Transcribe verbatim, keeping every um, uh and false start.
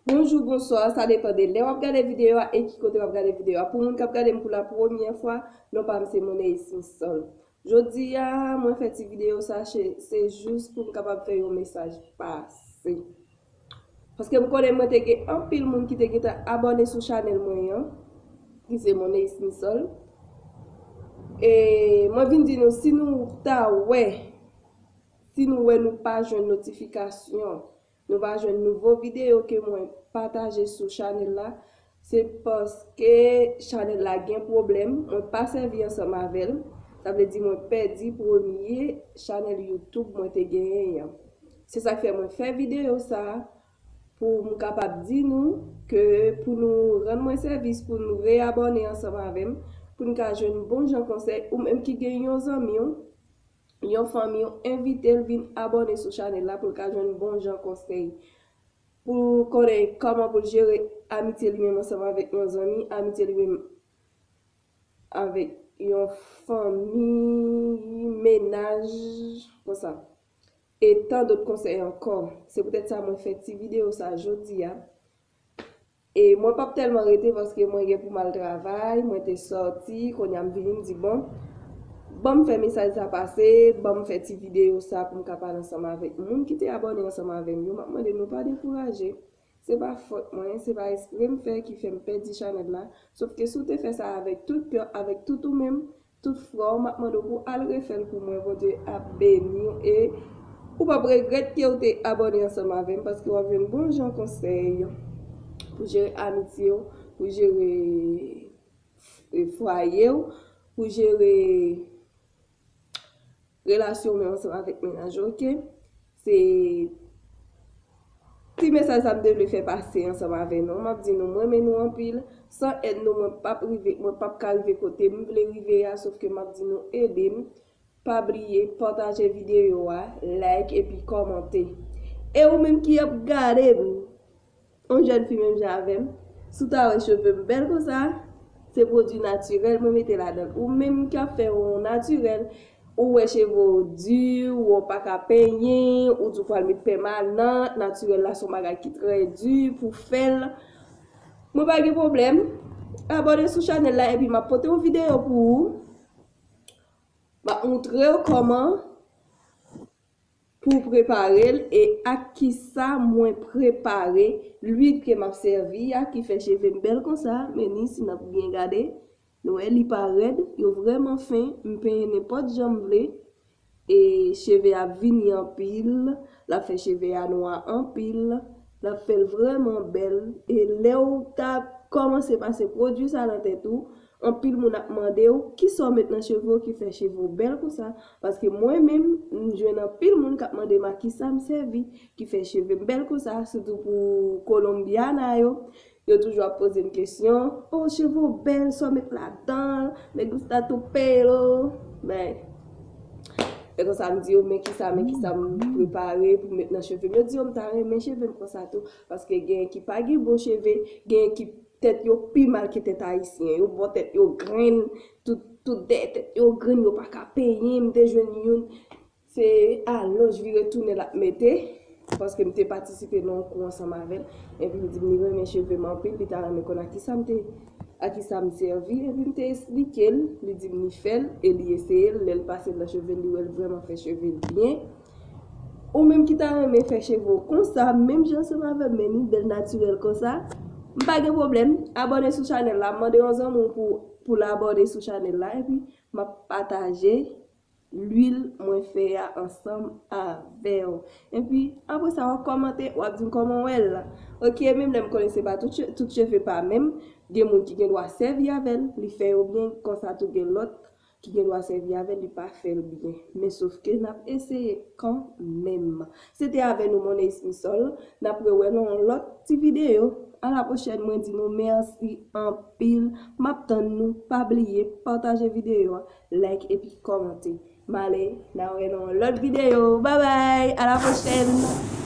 Bonjou, bonswa, sa depann de lè w ap gade videyo a e ki kote w ap gade videyo a. Pou moun k ap gade m pou la premyè fwa, non pa m se Moneis Misol. Jodi a, mwen fè ti videyo sa, se, se jis pou m kapab fè yon mesaj pase. Paske m konnen mwen te gen anpil moun ki te gentan abòne sou chanèl mwen an, ki se Moneis Misol. E mwen vin di nou, si nou ta wè, si nou wè nou pa jwenn notifikasyon, nou pa jwenn nouvo videyo ke mwen pataje sou chanèl la, se paske chanèl la gen pwoblèm, mwen pa sèvi ansanm avè l. Sa vle di mwen pèdi premye chanèl YouTube mwen te genyen an. Se sa k fè mwen fè videyo sa a, pou m kapab di nou ke pou nou rann mwen sèvis, pou nou reyabòne ansanm avè m, pou n ka jwenn bon jan konsèy, ou menm ki gen yon zanmi w, yon fanmi w, envite l vin abòne sou chanèl la pou l ka jwenn bon jan konsèy. Pou konnen kòman pou l jere amitye li menm ansanm avèk yon zanmi, amitye li menm avèk yon fanmi, menaj, konsa. E tan dòt konsèy ankò. Se poutèt sa mwen fè ti videyo sa jodi a. E mwen p ap tèlman rete paske mwen gen pou m al travay, mwen te sòti, kounye a m vini m di, bon, ban m fè mesaj sa pase, ban m fè ti videyo sa pou m ka pale ansanm avèk moun ki te abòne ansanm avè m yo. M ap mande nou pa dekouraje. Se pa fòt mwen, se pa espre m fè ki fè m pèdi chanèl la. Sòf ke si w te fè sa avèk tout kè, avèk tout ou menm, tout fwa w, m ap mande w pou al refè l pou mwen. Bondye ap beni w e ou p ap regrèt ke w te abòne ansanm avè m paske w ap jwenn bon jan konsèy pou jere amitye w, pou jere f-, fwaye w, pou jere relasyon w menm ansanm avèk mennaj ou, oke? Se ti mesaj sa m te vle fè pase ansanm avè nou. M ap di nou, mwen renmen nou anpil. San èd nou, mwen p ap rive, mwen p ap ka rive kote m vle rive a, sòf ke m ap di nou, ede m. Pa bliye pataje videyo a, like epi kòmante. E ou menm ki ap gade m, yon jèn fi menm jan avè m, si w ta wè cheve m bèl konsa, se pwodui natirèl mwen mete ladan l. Ou menm ki ap fè yon natirèl, ou wè cheve w di, ou pa ka penyen, ou di w pral met pèmanan, natirèl la se yon bagay ki trè di pou fè l. Mwen pa gen pwoblèm. Abòne sou chanèl la epi m ap pote yon videyo pou ou. M ap moutre w kòman pou w prepare l e ak kisa mwen prepare lwil ke m ap sèvi a ki fè cheve m bèl konsa. Men ni si n ap byen gade, nou wè li pa rèd, yo vrèman fen, m penyen nenpòt jan m vle. E cheve ap vini anpil, l ap fè cheve a nwa anpil, l ap fè l vrèman bèl. E lè w ta kòmanse pase pwodui sa nan tèt ou, anpil moun ap mande w kisa w met nan cheve w ki fè cheve w bèl konsa. Paske mwen menm, m jwenn anpil moun k ap mande m a kisa m sèvi ki fè cheve m bèl konsa, sitou pou Kolonbyana yo. Yo toujou ap poze m kesyon, o, cheve w bèl, sa w met ladan l, me gusta tu pelo. Men, e konsa m di yo, men kisa, men kisa m prepare pou m met nan cheve m. Yo di yo m ta renmen cheve m konsa tou, paske genyen ki pa gen bon cheve, genyen ki tèt yo pi mal ke tèt ayisyen. Yo bò tèt yo grenn, tout, tout dèyè tèt yo grenn, yo pa ka penyen. M te jwenn youn, se alonj vire tounen l ap mete, paske m te patisipe nan yon kou ansanm avè l. Epi li di m li renmen cheve m anpil, li ta renmen konn a kisa m te, a kisa m sèvi. Epi m te esplike l, li di m li fè l, e li eseye l, lè l pase l nan cheve l, li wè l vrèman fè cheve l byen. Ou menm ki ta renmen fè cheve w konsa, menm jan ansanm avè m, men ni bèl natirèl konsa, m pa gen pwoblèm. Abòne sou chanèl la, mande yon zanmi w pou, pou l abòne sou chanèl la, epi m ap pataje lwil mwen fè a ansanm avè w. Epi, apre sa, w ap kòmante, w ap di m kòman w wè l la. Oke, menm lè m konnen se pa tout che-, tout cheve pa menm, gen moun ki gen dwa sèvi avè l, li fè yo byen, konsa tou gen lòt ki gen dwa sèvi avè l, li pa fè l byen. Men sòf ke n ap eseye kanmenm. Se te avè nou Moneis Misol, n ap rewè nan yon lòt ti videyo. A la pwochèn, mwen di nou mèsi anpil. M ap tann nou. Pa bliye pataje videyo a, like epi kòmante. M ale, n a wè nan yon lòt videyo. Babay, a la pwochèn.